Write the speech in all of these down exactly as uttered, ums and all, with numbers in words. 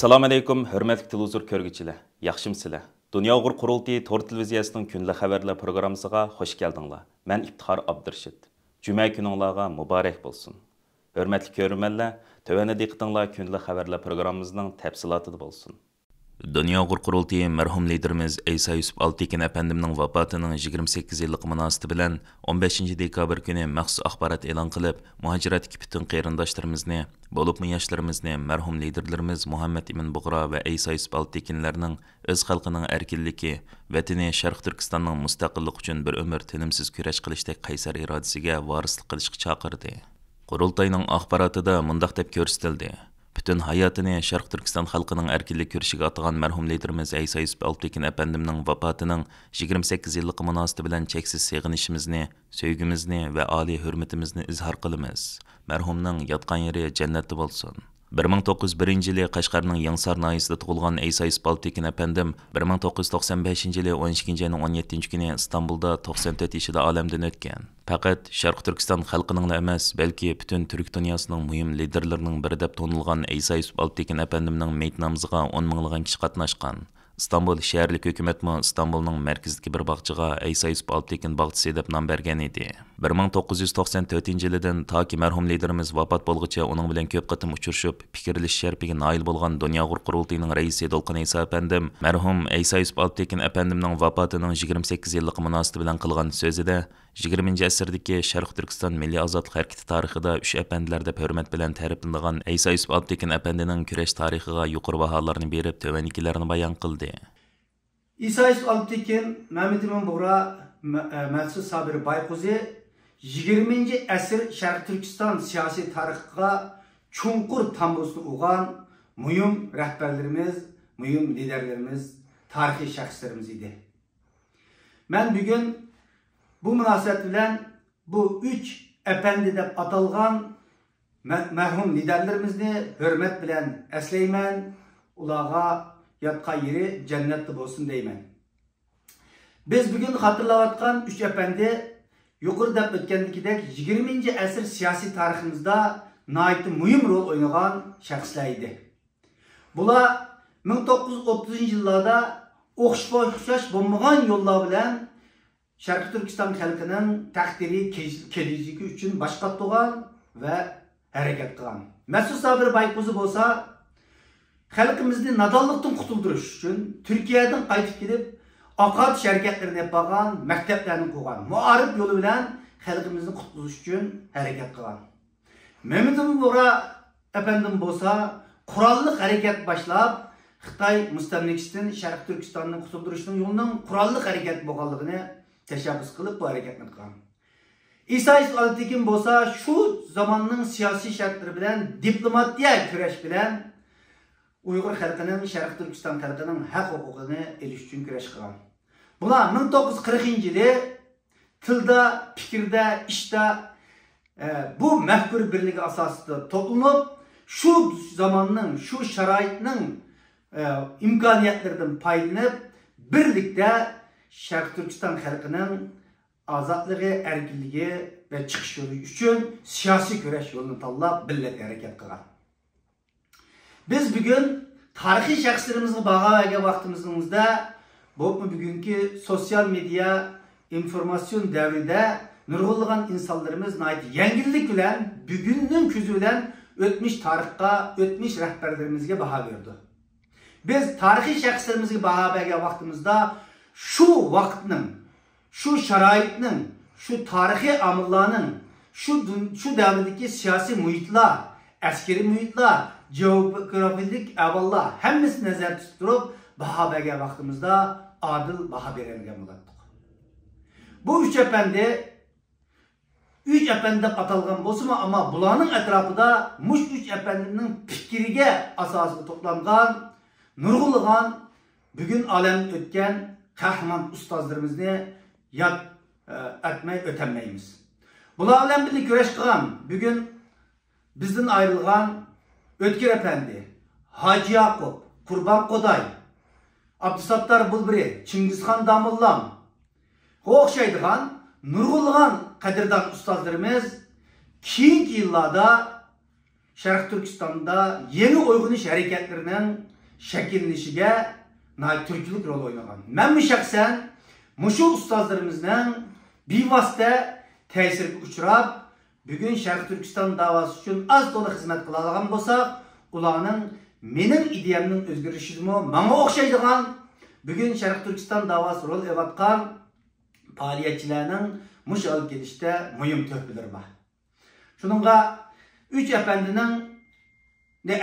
ئەسسالامۇئەلەيكۇم، ھۆرمەتلىك تېلېۋىزور كۆرگۈچىلەر، ياخشىمۇسىلەر؟ دۇنيا ئۇيغۇر قۇرۇلتىيى تور تېلېۋىزىيەسىنىڭ كۈندىلىك خەۋەرلەر پروگراممىسىغا خۇش كەلدىڭلار. مەن ئىپتىخار ئابدۇرېشىت. جۈمە كۈنۈڭلارغا مۇبارەك بولسۇن. ھۆرمەتلىك كۆرۈرمەنلەر، تۆۋەندە دىققىتىڭلار كۈندىلىك خەۋەرلەر پروگراممىمىزنىڭ تەپسىلاتىدا بولسۇن. دۇنيا ئۇيغۇر قۇرۇلتىيى مەرھۇم لىدېرىمىز ئەيسا يۈسۈپ ئالتېكىن ئەپەندىمنىڭ ۋاپاتىنىڭ يىگىرمە سەككىز يىللىقى مۇناسىۋىتى بىلەن ئون بەشىنچى دېكابىر كۈنى مەخسۇس ئاخبارات ئېلان قىلىپ، مۇھاجىرەتتىكى پۈتۈن قېرىنداشلىرىمىزنى، بولۇپمۇ ياشلىرىمىزنى مەرھۇم لىدېرلىرىمىز مۇھەممەد ئىمىن بۇغرا ۋە ئەيسا يۈسۈپ ئالتېكىنلەرنىڭ ئۆز خەلقىنىڭ ئەركىنلىكى، ۋەتىنى شەرقىي تۈركىستاننىڭ مۇستەقىللىقى ئۈچۈن بىر ئۆمۈر تىنىمسىز كۈرەش قىلىشتەك قەيسەر ئىرادىسىگە ۋارىسلىق قىلىشقا چاقىردى. قۇرۇلتاينىڭ ئاخباراتىدا مۇنداق دەپ كۆرسىتىلدى: پۈتۈن ھاياتىنى شەرقىي تۈركىستان خەلقىنىڭ ئەركىنلىك كۈرىشىگە ئاتىغان مەرھۇم لىدېرىمىز ئەيسا يۈسۈپ ئالتېكىن ئەپەندىمنىڭ ۋاپاتىنىڭ يىگىرمە سەككىز يىللىقى مۇناسىۋىتى بىلەن چەكسىز سېغىنىشىمىزنى، سۆيگۈمىزنى ۋە ئالىي ھۆرمىتىمىزنى ئىزھار قىلىمىز. مەرھۇمنىڭ ياتقان يېرى جەننەتتە بولسۇن. بىر مىڭ توققۇز يۈز بىرىنچى يىلى قەشقەرنىڭ يېڭىسار ناھىيەسىدە تۇغۇلغان ئەيسا يۈسۈپ ئالتېكىن ئەپەندىم بىر مىڭ توققۇز يۈز توقسان بەشىنچى يىلى ئون ئىككىنچى ئاينىڭ ئون يەتتىنچى كۈنى ئىستانبۇلدا توقسان تۆت يېشىدا ئالەمدىن ئۆتكەن. پەقەت شەرقىي تۈركىستان خەلقىنىڭلا ئەمەس، بەلكى پۈتۈن تۈرك دۇنياسىنىڭ مۇھىم لىدېرلىرىنىڭ بىرى دەپ تونۇلغان ئەيسا يۈسۈپ ئالتېكىن ئەپەندىمنىڭ مېيىت نامىزىغا ئون مىڭلىغان كىشى قاتناشقان. ئىستانبۇل شەھەرلىك ھۆكۈمەتمۇ ئىستانبۇلنىڭ مەركىزىدىكى بىر باغچىغا ئەيسا يۈسۈپ ئالتېكىن باغچىسى دەپ نام بەرگەن ئىدى. بىر مىڭ توققۇز يۈز توقسان تۆتىنچى يىلىدىن تاكى مەرھۇم لىدېرىمىز ۋاپات بولغۇچە ئۇنىڭ بىلەن كۆپ قېتىم ئۇچرىشىپ، پىكىرلىشىش شەرىپىگە نائىل بولغان دۇنيا ئۇيغۇر قۇرۇلتىيىنىڭ رەئىسى دولقۇن ئەيسا ئەپەندىم مەرھۇم ئەيسا يۈسۈپ ئالتېكىن ئەپەندىمنىڭ ۋاپاتىنىڭ يىگىرمە سەككىز يىللىقى مۇناسىۋىتى بىلەن قىلغان سۆزىدە، يىگىرمىنچى ئەسىردىكى شەرقىي تۈركىستان مىللىي ئازادلىق ھەرىكىتى تارىخىدا ئۈچ ئەپەندىلەر دەپ ھۆرمەت بىلەن تەرىپلىنىدىغان ئەيسا يۈسۈپ ئالتېكىن ئەپەندىنىڭ كۈرەش تارىخىغا يۇقىرى باھالارنى بېرىپ، تۆۋەندىكىلەرنى بايان قىلدى. ئەيسا يۈسۈپ ئالتېكىن، مەمەت ئىمىن بۇغرا، مە-، ئە، مەسۇت سابىر بايقۇزى يىگىرمىنچى ئەسىر شەرقىي تۈركىستان سىياسىي تارىخىغا چوڭقۇر تامبۇرسىنى ئۇرغان مۇھىم رەھبەرلىرىمىز، مۇھىم لىدەرلىرىمىز، تارىخىي شەخسلىرىمىز ئىدى. مەن بۈگۈن بۇ مۇناسىۋەت بىلەن بۇ ئۈچ ئەپەندى دەپ ئاتالغان مە-، مەرھۇم لىدەرلىرىمىزنى ھۆرمەت بىلەن ئەسلەيمەن، ئۇلارغا ياتقان يېرى جەننەتتە بولسۇن دەيمەن. بىز بۈگۈن خاتىرىلەۋاتقان ئۈچ ئەپەندى يۇقىرىدا دەپ ئۆتكەندىكىدەك يىگىرمىنچى ئەسىر سىياسىي تارىخىمىزدا ناھايىتى مۇھىم رول ئوينىغان شەخسلەر ئىدى. بۇلار مىڭ توققۇز يۈز ئوتتۇزىنچى يىللاردا ئوخشاش بولمىغان يوللار بىلەن شەرقىي تۈركىستان خەلقىنىڭ تەقدىرى، كېج-، كېلىچىكى ئۈچۈن باش قاتۇرغان ۋە ھەرىكەت قىلغان. مەسۇت سابىر بايقۇزى بولسا خەلقىمىزنى نادانلىقتىن قۇتۇلدۇرۇش ئۈچۈن تۈركىيەدىن قايتىپ كېلىپ، ئاق ئاتۇش ھەرىكەتلىرىنى ئېلىپ بارغان، مەكتەپلەرنى قۇرغان، مائارىپ يولى بىلەن خەلقىمىزنى قۇتقۇزۇش ئۈچۈن ھەرىكەت قىلغان. مەمتىمىن بۇغرا ئەپەندىم بولسا قوراللىق ھەرىكەت باشلاپ، خىتاي مۇستەملىكىسىدىن شەرقىي تۈركىستاننى قۇتۇلدۇرۇشنىڭ يولىنىڭ قوراللىق ھەرىكەت بولغانلىقىنى تەشەببۇس قىلىپ، بۇ ھەرىكەتنى قىلغان. ئىسا ئالتېكىن بولسا شۇ زاماننىڭ سىياسىي شەرتلىرى بىلەن دىپلوماتىيە كۈرەش بىلەن ئۇيغۇر خەلقىنىڭ، شەرقىي تۈركىستان خەلقىنىڭ ھەق ھوقۇقىنى ئېلىش ئۈچۈن كۈرەش قىلغان. بۇلار مىڭ توققۇز يۈز قىرىقىنچى يىلى تىلدا، پىكىردە، ئىشتا، ئە، بۇ مەپكۇر بىرلىكى ئاساسىدا توپلىنىپ، شۇ زاماننىڭ، شۇ شارائىتنىڭ، ئە، ئىمكانىيەتلىرىدىن پايدىلىنىپ، بىرلىكتە شەرقىي تۈركىستان خەلقىنىڭ ئازادلىقى، ئەركىنلىكى ۋە چىقىش يولى ئۈچۈن سىياسىي كۈرەش يولىنى تاللاپ، بىرلىكتە ھەرىكەت قىلغان. بىز بۈگۈن تارىخىي شەخسلىرىمىزگە باھا بەرگەن ۋاقتىمىزدا، بولۇپمۇ بۈگۈنكى سوتسىيال مېدىيا ئىنفورماتسىيون دەۋرىدە نۇرغۇنلىغان ئىنسانلىرىمىز ناھايىتى يەڭگىللىك بىلەن بۈگۈننىڭ كۆزى بىلەن ئۆتمۈش تارىخقا، ئۆتمۈش رەھبەرلىرىمىزگە باھا بېرىدۇ. بىز تارىخىي شەخسلىرىمىزگە باھا بەرگەن ۋاقتىمىزدا شۇ ۋاقىتنىڭ، شۇ شارائىتنىڭ، شۇ تارىخىي ئامىللارنىڭ، شۇ دۇن-، شۇ دەۋردىكى سىياسىي مۇھىتلار، ئەسكىرىي مۇھىتلار، جېئوگرافىيەلىك ئەھۋاللار ھەممىسىنى نەزەردە تۇتۇپ تۇرۇپ باھا بەرگەن ۋاقتىمىزدا ئادىل باھا بېرەلىگەن بولاتتۇق. بۇ ئۈچ ئەپەندى ئۈچ ئەپەندى دەپ ئاتالغان بولسىمۇ، ئەمما بۇلارنىڭ ئەتراپىدا مۇشۇ ئۈچ ئەپەندىنىڭ پىكرىگە ئاساسىدا توپلانغان نۇرغۇنلىغان بۈگۈن ئالەمدىن ئۆتكەن قەھرىمان ئۇستازلىرىمىزنى ياد، ئە، ئەتمەي ئۆتەلمەيمىز. بۇلار بىلەن بىللە كۈرەش قىلغان، بۈگۈن بىزدىن ئايرىلغان ئۆتكۈر ئەپەندى، ھاجى ياقۇپ، قۇربان قوداي، ئابدۇساتتار بۇلبۇرى، چىڭگىزخان داموللام، غا ئوخشايدىغان نۇرغۇنلىغان قەدىردان ئۇستازلىرىمىز كېيىنكى يىللاردا شەرقىي تۈركىستاندا يېڭى ئويغىنىش ھەرىكەتلىرىنىڭ شەكىللىنىشىگە ناھايىتى تۈرتكىلىك رول ئوينىغان. مەنمۇ شەخسەن مۇشۇ ئۇستازلىرىمىزنىڭ بىۋاسىتە تەسىرىگە ئۇچراپ، بۈگۈن شەرقىي تۈركىستان داۋاسى ئۈچۈن ئاز تولا خىزمەت قىلالىغان بولساق، ئۇلارنىڭ مېنىڭ ئىدىيەمنىڭ ئۆزگىرىشىدىمۇ ماڭا ئوخشايدىغان، بۈگۈن شەرقىي تۈركىستان داۋاسى رول ئېلىۋاتقان پائالىيەتچىلەرنىڭ مۇشۇ ھالغا كېلىشىدە مۇھىم تۆھپىلىرى بار. شۇنىڭغا ئۈچ ئەپەندىنىڭ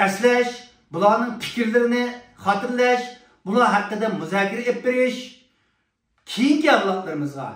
ئەسلەش، بۇلارنىڭ پىكىرلىرىنى خاتىرىلەش، بۇلار ھەققىدە مۇزاكىرە ئېلىپ بېرىش، كېيىنكى ئەۋلادلىرىمىزغا،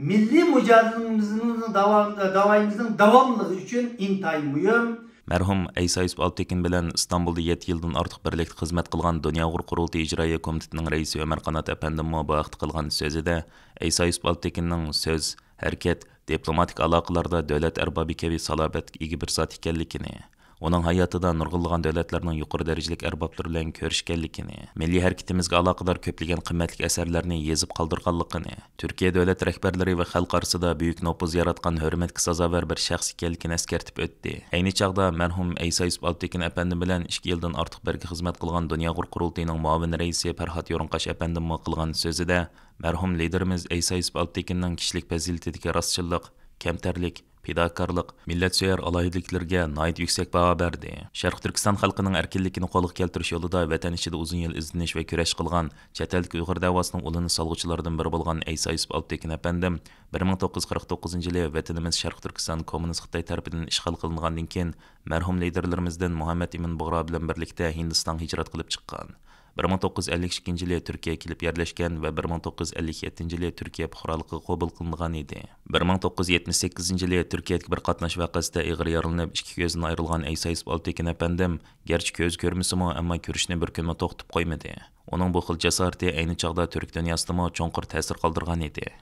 مىللىي مۇجادىلىمىزنىڭ داۋام-، داۋايىمىزنىڭ داۋاملىقى ئۈچۈن ئىنتايىن مۇھىم. مەرھۇم ئەيسا يۈسۈپ ئالپتېكىن بىلەن ئىستانبۇلدا يەتتە يىلدىن ئارتۇق بىرلىكتە خىزمەت قىلغان دۇنيا ئۇيغۇر قۇرۇلتىيى ئىجرائىيە كومىتېتىنىڭ رەئىسى ئۆمەر قانات ئەپەندىممۇ بۇ ھەقتە قىلغان سۆزىدە، ئەيسا يۈسۈپ ئالپتېكىننىڭ سۆز، ھەرىكەت، دىپلوماتىك ئالاقىلاردا دۆلەت ئەربابى كەبى سالاپەتكە ئىگە بىر زات ئىكەنلىكىنى، ئۇنىڭ ھاياتىدا نۇرغۇنلىغان دۆلەتلەرنىڭ يۇقىرى دەرىجىلىك ئەربابلىرى بىلەن كۆرۈشكەنلىكىنى، مىللىي ھەرىكىتىمىزگە ئالاقىدار كۆپلىگەن قىممەتلىك ئەسەرلەرنى يېزىپ قالدۇرغانلىقىنى، تۈركىيە دۆلەت رەھبەرلىرى ۋە خەلق ئارىسىدا بۈيۈك نوپۇز ياراتقان ھۆرمەتكە سازاۋەر بىر شەخس ئىكەنلىكىنى ئەسكەرتىپ ئۆتتى. ئەينى چاغدا مەرھۇم ئەيسا يۈسۈپ ئالپتېكىن ئەپەندىم بىلەن ئىككى يىلدىن ئارتۇق بىرگە خىزمەت قىلغان دۇنيا ئۇيغۇر قۇرۇلتىيىنىڭ مۇئاۋىن رەئىسى پەرھات يورۇنقاش ئەپەندىممۇ قىلغان سۆزىدە، مەرھۇم لىدېرىمىز ئەيسا يۈسۈپ ئالپتېكىننىڭ كىشىلىك پەزىلىتىدىكى راستچىللىق، كەمتەرلىك، پىداكارلىق، مىللەتسۆيەر ئالاھىدىلىكلىرىگە ناھايىتى يۈكسەك باھا بەردى. شەرقىي تۈركىستان خەلقىنىڭ ئەركىنلىكىنى قولغا كەلتۈرۈش يولىدا ۋەتەن ئىچىدە ئۇزۇن يىل ئىزدىنىش ۋە كۈرەش قىلغان، چەت ئەلدىكى ئۇيغۇر دەۋاسىنىڭ ئۇلىنى سالغۇچىلاردىن بىرى بولغان ئەيسا يۈسۈپ ئالپتېكىن ئەپەندىم بىر مىڭ توققۇز يۈز قىرىق توققۇزىنچى يىلى ۋەتىنىمىز شەرقىي تۈركىستان كوممۇنىست خىتاي تەرىپىدىن ئىشغال قىلىنغاندىن كېيىن، مەرھۇم لىدېرلىرىمىزدىن مۇھەممەد ئىمىن بۇغرا بىلەن بىرلىكتە ھىندىستانغا ھىجرەت قىلىپ چىققان. بىر مىڭ توققۇز يۈز ئەللىك ئىككىنچى يىلى تۈركىيەگە كېلىپ يەرلەشكەن ۋە بىر مىڭ توققۇز يۈز ئەللىك يەتتىنچى يىلى تۈركىيە پۇقرالىقىغا قوبۇل قىلىنغان ئىدى. بىر مىڭ توققۇز يۈز يەتمىش سەككىزىنچى يىلى تۈركىيەدىكى بىر قاتناش ۋەقەسىدە ئېغىر يارىلىنىپ، ئىككى كۆزىدىن ئايرىلغان ئەيسا يۈسۈپ ئالپتېكىن ئەپەندىم، گەرچە كۆزى كۆرمىسىمۇ، ئەمما كۈرىشىنى بىر كۈنمۇ توختىتىپ قويمىدى. ئۇنىڭ بۇ خىل جاسارىتى ئەينى چاغدا تۈرك دۇنياسىدىمۇ چوڭقۇر تەسىر قالدۇرغان ئىدى.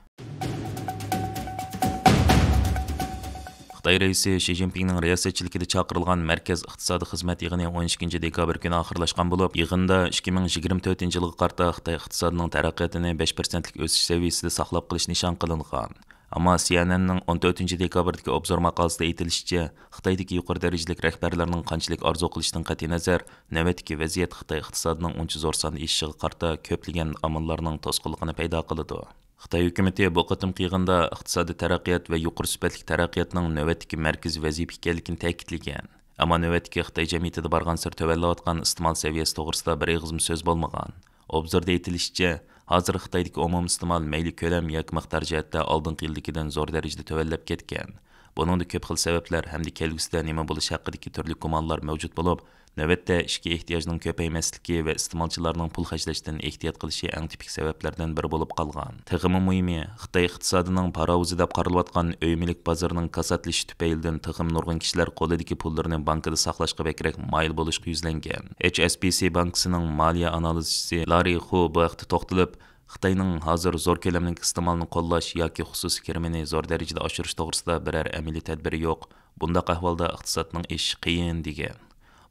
خىتاي رەئىسى شى جىنپىڭنىڭ رىياسەتچىلىكىدە چاقىرىلغان مەركەز ئىقتىسادىي خىزمەت يىغىنى ئون ئىككىنچى دېكابىر كۈنى ئاخىرلاشقان بولۇپ، يىغىندا ئىككى مىڭ يىگىرمە تۆتىنچى يىلغا قارىتا خىتاي ئىقتىسادىنىڭ تەرەققىياتىنى بەش پىرسەنتلىك ئۆسۈش سەۋىيەسىدە ساقلاپ قېلىش نىشان قىلىنغان. ئەمما سى ئېن ئېننىڭ ئون تۆتىنچى دېكابىردىكى ئوبزور ماقالىسىدە ئېيتىلىشىچە، خىتايدىكى يۇقىرى دەرىجىلىك رەھبەرلەرنىڭ قانچىلىك ئارزۇ قىلىشىدىن قەتئىينەزەر، نۆۋەتتىكى ۋەزىيەت خىتاي ئىقتىسادىنىڭ ئۇنچە زور ساندا ئېشىشىغا قارىتا كۆپلىگەن ئامىللارنىڭ توسقۇنلۇقىنى پەيدا قىلىدۇ. خىتاي ھۆكۈمىتى بۇ قېتىمقى يىغىندا ئىقتىسادىي تەرەققىيات ۋە يۇقىرى سۈپەتلىك تەرەققىياتنىڭ نۆۋەتتىكى مەركىزىي ۋەزىپە ئىكەنلىكىنى تەكىتلىگەن. ئەمما نۆۋەتتىكى خىتاي جەمئىيىتىدە بارغانسېرى تۆۋەنلەۋاتقان ئىستېمال سەۋىيەسى توغرىسىدا بىر ئېغىزمۇ سۆز بولمىغان. ئوبزوردا ئېيتىلىشىچە، ھازىر خىتايدىكى ئومۇمىي ئىستېمال مەيلى كۆلەم ياكى مىقدار جەھەتتە ئالدىنقى يىلدىكىدىن زور دەرىجىدە تۆۋەنلەپ كەتكەن. بۇنىڭدا كۆپ خىل سەۋەبلەر ھەمدە كەلگۈسىدە نېمە بولۇشى ھەققىدىكى تۈرلۈك گۇمانلار مەۋجۇت بولۇپ، نۆۋەتتە ئىچكى ئېھتىياجنىڭ كۆپەيمەسلىكى ۋە ئىستېمالچىلارنىڭ پۇل خەجلەشتىن ئېھتىيات قىلىشى ئەڭ تىپىك سەۋەبلەردىن بىرى بولۇپ قالغان. تېخىمۇ مۇھىمى، خىتاي ئىقتىسادىنىڭ پاراۋۇزى دەپ قارىلىۋاتقان ئۆي مۈلۈك بازىرىنىڭ كاساتلىشىش تۈپەيلىدىن تېخىمۇ نۇرغۇن كىشىلەر قولىدىكى پۇللىرىنى بانكىدا ساقلاشقا بەكرەك مايىل بولۇشقا يۈزلەنگەن. ھەيچ ئېس بى سى بانكىسىنىڭ مالىيە ئانالىزچىسى لاررى خۇ بۇ ھەقتە توختىلىپ، خىتاينىڭ ھازىر زور كۆلەملىك ئىستېمالنى قوللاش ياكى خۇسۇسىي كىرىمىنى زور دەرىجىدە ئاشۇرۇش توغرىسىدا بىرەر ئەمەلىي تەدبىرى يوق. بۇنداق ئەھۋالدا ئىقتىسادنىڭ ئېشىشى قىيىن، دېگەن.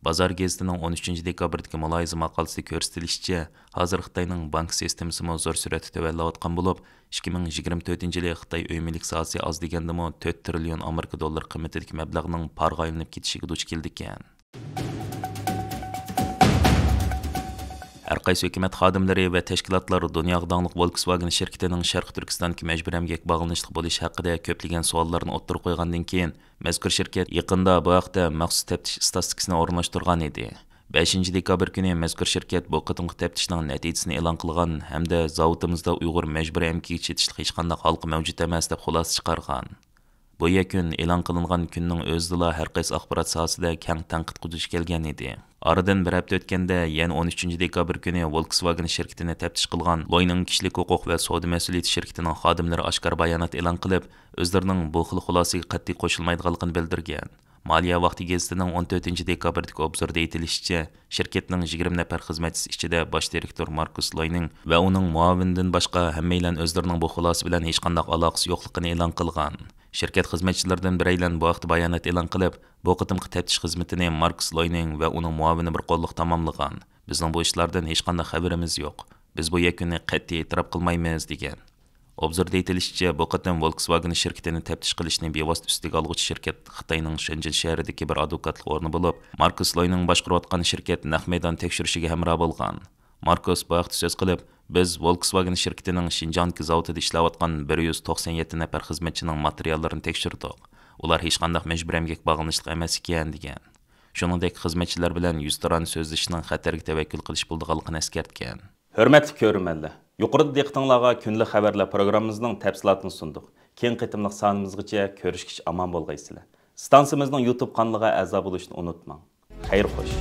بازار گېزىتىنىڭ ئون ئۈچىنچى دېكابىردىكى مۇلاھىزە ماقالىسىدا كۆرسىتىلىشىچە، ھازىر خىتاينىڭ بانكا سىستېمىسىمۇ زور سۈرئەتتە تۆۋەنلەۋاتقان بولۇپ، ئىككى مىڭ يىگىرمە تۆتىنچى يىلى خىتاي ئۆي مۈلۈك ساھەسى ئاز دېگەندىمۇ تۆت تىرىليون ئامېرىكا دوللىرى قىممىتىدىكى مەبلەغنىڭ پارغا ئايلىنىپ كېتىشىگە دۇچ كېلىدىكەن. ھەر قايسى ھۆكۈمەت خادىملىرى ۋە تەشكىلاتلار دۇنياغا داڭلىق ۋولكسۋاگېن شىركىتىنىڭ شەرقىي تۈركىستاندىكى مەجبۇرىي ئەمگەككە باغلىنىشلىق بولۇشى ھەققىدە كۆپلىگەن سوئاللارنى ئوتتۇرىغا قويغاندىن كېيىن، مەزكۇر شىركەت يېقىندا بۇ ھەقتە مەخسۇس تەپتىش ئىستاتىستىكىسىنى ئورۇنلاشتۇرغان ئىدى. بەشىنچى دېكابىر كۈنى مەزكۇر شىركەت بۇ قېتىمقى تەپتىشنىڭ نەتىجىسىنى ئېلان قىلغان ھەمدە زاۋۇتىمىزدا ئۇيغۇر مەجبۇرىي ئەمگىكىگە چېتىشلىق ھېچقانداق ھالقا مەۋجۇت ئەمەس، دەپ خۇلاسە چىقارغان. بۇ يەكۈن ئېلان قىلىنغان كۈننىڭ ئۆزىدىلا ھەر قايسى ئاخبارات ساھەسىدە كەڭ تەنقىدقا دۇچ كەلگەن ئىدى. ئارىدىن بىر ھەپتە ئۆتكەندە، يەنە ئون ئۈچىنچى دېكابىر كۈنى ۋولكسۋاگېن شىركىتىنى تەپتىش قىلغان لوينىڭ كىشىلىك ھوقۇق ۋە سودا مەسئۇلىيىتى شىركىتىنىڭ خادىملىرى ئاشكارا بايانات ئېلان قىلىپ، ئۆزلىرىنىڭ بۇ خىل خۇلاسىگە قەتئىي قوشۇلمايدىغانلىقىنى بىلدۈرگەن. مالىيە ۋاقتى گېزىتىنىڭ ئون تۆتىنچى دېكابىردىكى ئوبزوردا ئېيتىلىشىچە، شىركەتنىڭ يىگىرمە نەپەر خىزمەتچىسى ئىچىدە باش دىرېكتور ماركۇس لوينىڭ ۋە ئۇنىڭ مۇئاۋىنىدىن باشقا ھەممەيلەن ئۆزلىرىنىڭ بۇ خۇلاسە بىلەن ھېچقانداق ئالاقىسى يوقلۇقىنى ئېلان قىلغان. شىركەت خىزمەتچىلىرىدىن بىرەيلەن بۇ ھەقتە بايانات ئېلان قىلىپ، بۇ قېتىمقى تەپتىش خىزمىتىنى ماركۇس لوينىڭ ۋە ئۇنىڭ مۇئاۋىنى بىر قوللۇق تاماملىغان. بىزنىڭ بۇ ئىشلاردىن ھېچقانداق خەۋىرىمىز يوق. بىز بۇ يەكۈننى قەتئىي ئېتىراپ قىلمايمىز، دېگەن. ئوبزوردا ئېيتىلىشىچە، بۇ قېتىم ۋولكسۋاگېن شىركىتىنى تەپتىش قىلىشنى بىۋاسىتە ئۈستىگە ئالغۇچى شىركەت خىتاينىڭ شېنجېن شەھىرىدىكى بىر ئادۋوكاتلىق ئورنى بولۇپ، ماركۇس لوينىڭ باشقۇرۇۋاتقان شىركەت نەق مەيدان تەكشۈرۈشىگە ھەمراھ بولغان. ماركۇس بۇ ھەقتە سۆز قىلىپ، بىز ۋولكسۋاگېن شىركىتىنىڭ شىنجاڭدىكى زاۋۇتىدا ئىشلەۋاتقان بىر يۈز توقسان يەتتە نەپەر خىزمەتچىنىڭ ماتېرىياللىرىنى تەكشۈردۇق. ئۇلار ھېچقانداق مەجبۇرىي ئەمگەك باغلىنىشلىق ئەمەس ئىكەن، دېگەن. شۇنىڭدەك خىزمەتچىلەر بىلەن يۈزتۇرانە سۆزلىشىشنىڭ خەتەرگە تەۋەككۈل قىلىش بولىدىغانلىقىنى ئەسكەرتكەن. ھۆرمەتلىك كۆرۈرمەنلەر، يۇقىرىدا دىققىتىڭلارغا كۈندىلىك خەۋەرلەر پروگراممىمىزنىڭ تەپسىلاتىنى سۇندۇق. كېيىنكى قېتىملىق سانىمىزغىچە كۆرۈشكىچە ئامان بولغايسىلەر. ئىستانسىمىزنىڭ يۇتۇب قانىلىغا ئەزا بولۇشنى ئۇنتۇماڭ. خەير خوش.